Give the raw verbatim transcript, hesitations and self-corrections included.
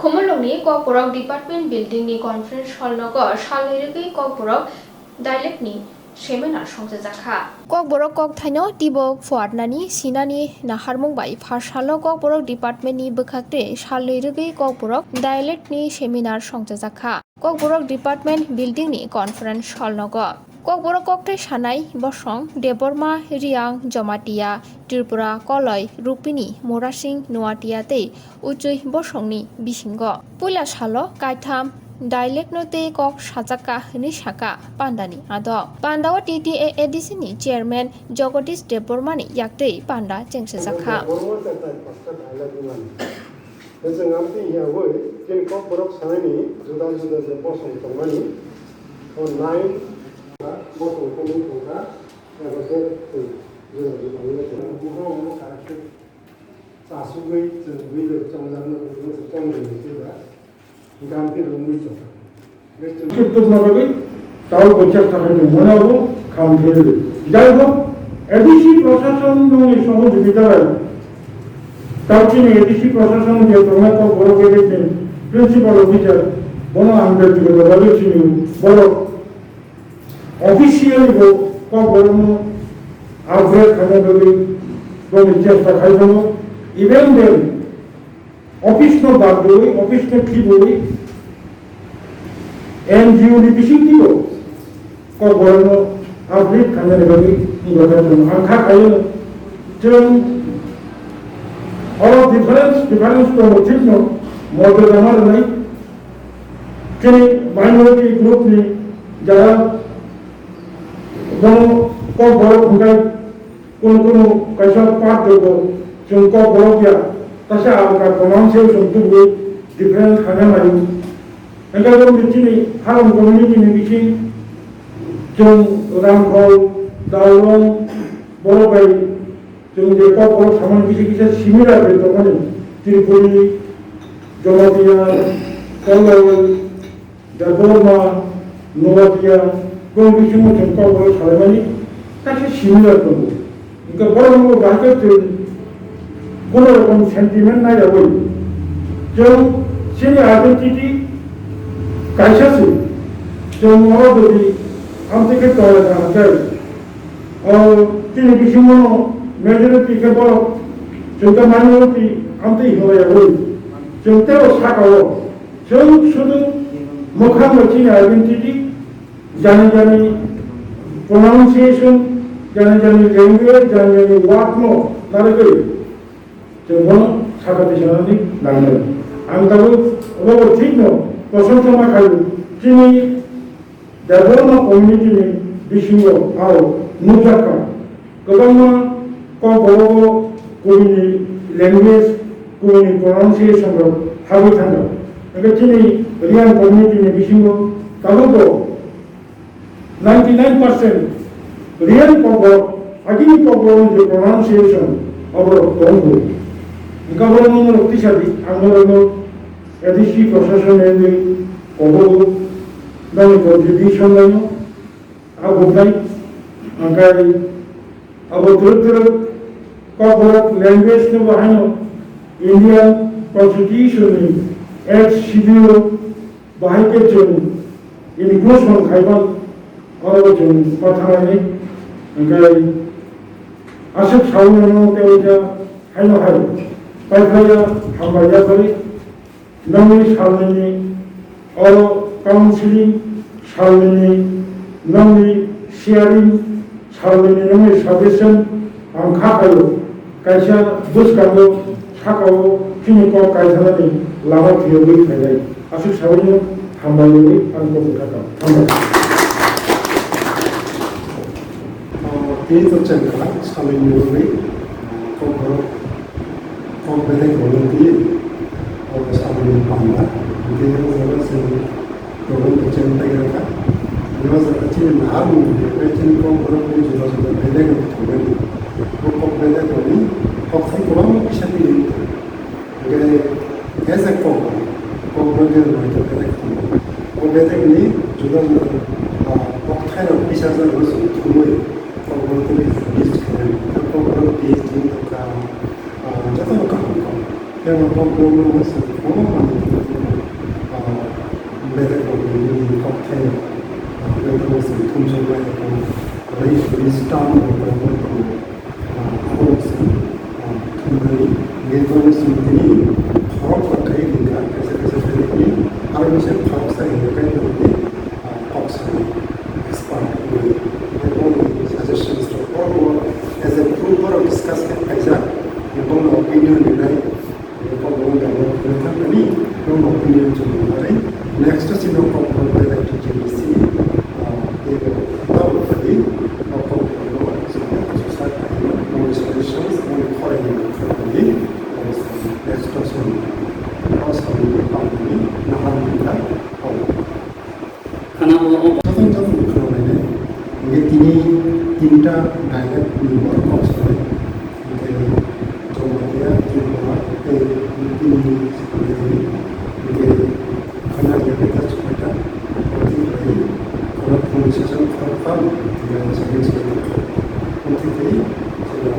Umulongni Kokborok Department Building ni Conference Hall nogo salnwi rwgwi Kokborok dialect ni seminar songchajakha. Kokborok kokthaino tibok phuarnani sinani naharmung bai pharsalo Kokborok Department ni bwkhaktwi salnwi rwgwi Kokborok dialect ni seminar songchajakha. Kokborok Department Building ni Conference Hall nogo. Kokborok kokthai sanai bosong Debbarma, Reang, Jamatia, Tripura, Koloi, Rupini, Murasing, Nuatia tei Uchui bosongni bisingo puila salo kaitham dialect no tei kok sajakka hwnwi sakha pandani adok. Pandao T T A A D C ni chairman Jagadish Debbarma ni yaktwi panda chengsajakha. Hwnkhe chwng amtwi hiya bai chini Kokborok sanani juda juda je bosong tongmani, o nine bosong tongwi tongkha, abo khe chwng juda juda wngwi tongkha. Buphang ono kaisa chasugwi chwng bwrwi chongjakno chwng chongjakno khe ba. Khe tukna bagwi tao bo chesta khaidi, mone abo khamkhe. Jai hok, A D C prosason nongni sohojogita bai, tao chini A D C prosason je tongnai kok borok gadget ni principal officer, bono ang byaktigoto bagwi sini borok officially bo kok borokno upgrade khaina bagwi boni chesta khai tongo. Even then, office no bad rwui, office no khibiui, N G O ni bisingtwibo kok borokno uplift khainani bagwi wngwi tongmani. Ang kha khaio, chwng oro difference, difference tongo, thikno morjada ma rwnai. Chini minority group ni jara bono kok borok hwnkhe, kunu kunu kaisa part jogo chwng kok borok ya, kaisa alka pronunciation tubui different khaina laio. Hwnkhe bo chini Harom community ni bising chwng Ramkhol, Daulong, borok bai chwng je kok borok samani kisa kisa similar bai tongmani, Tripuri, Jamatia, Koloi, Debbarma, Noatia, boni bisingo chwng kok borok salaimani kaisa similar tongo. Hwnkhe borok no bahai khe chwng kono rokom sentiment naiyawi chwng chini identity kaisa se. Chwng oro jodi amtwi khe tonglaikha hwnkhe, o chini bisingo majority khe borok chwng khe minority amtwi hinlaiyawi chwng teibo saka o. Chwng sudu mwkhang bai chini identity, jani jani pronunciation, jani jani language, jani jani word no narwgwi chwng bono saka tisanani nangnai. Ang tabuk obo thikno prosongsa ma khaio, chini Debbarma community ni bisingo aro nukjakha. Kwbangma kokborok o kubuni language, kubuni pronunciation rok habwi thangkha. Hwnkhe chini Reang community ni bisingo tabukbo ninety nine percent Reang kokborok, agini kokborok ni je pronunciation, aborok tongbo. Hwnkhe aborok no norok tisa di, ang norok no A D C prosason ni wngwi kobogo, nangni contribution laino. Abo bai, angkai abo twrwk twrwk kokborok language no bo haino Indian Constitution ni Eighth Schedule bahai khe chwng inclusion khaiman oro chwng ma thangnai, angkai aswk saui mano tei haino hai paiphlaiya hambai yapharwi. Nokni salnini oro counseling, salnini nokni sharing, salnini nokni suggestion ang kha khaio. Kaisa bwskango sakao chini kok kaithanani lama phiyogwi phainai. Aswk saui no hambai wngwi ang kok kha kha. Hambai. Tini to chengkha salnini wngwi kok borok Kok bedek rwgwi twi, o salnini panda. Hwnkhe o jaga chwng tabuk bo cheng tei rwkha. O jaga chini naharmung, tei chini kok borok tei juda juda bedek rok thangmani. O kok bedek rokni kokthai kwbangma kisa twi. Hwnkhe as a kok, kok bedek rwgwi tei bedek thangmani. O bedekni juda juda, ah, kokthai rok kisa jagao chwng thumwi kok borok tei list khainani. Kok borok P H D wngkha. Ah, joto no kaham kok. Tei bo kok borok no se kwbangma manwi tongmani. Tei, ah, nokni simi thumsok bai rok, tei police town rok bai rok, ah, abo simi, ah, thumnani, nokni simi tini khorok rok khai ringkha, kaisa kaisa tini, aro nise khoroksa hinwi khai tongdi, ah, kok sani expert hinwi. Tei boni suggestions rok, borok as a group borok discuss khe khaijak, bongni opinion rinai, Next session of T T C, uh, they will probably, uh, Khana o, o. Joto joto khwlailainai. Hingke tini tinta dialect ni borok kok sanai. Hingke Jamatia, Tripura, tei tini hingke khana dialect ta chukhaita. Tini khana pronunciation khoroktham, hingke second second. Hingke tini jila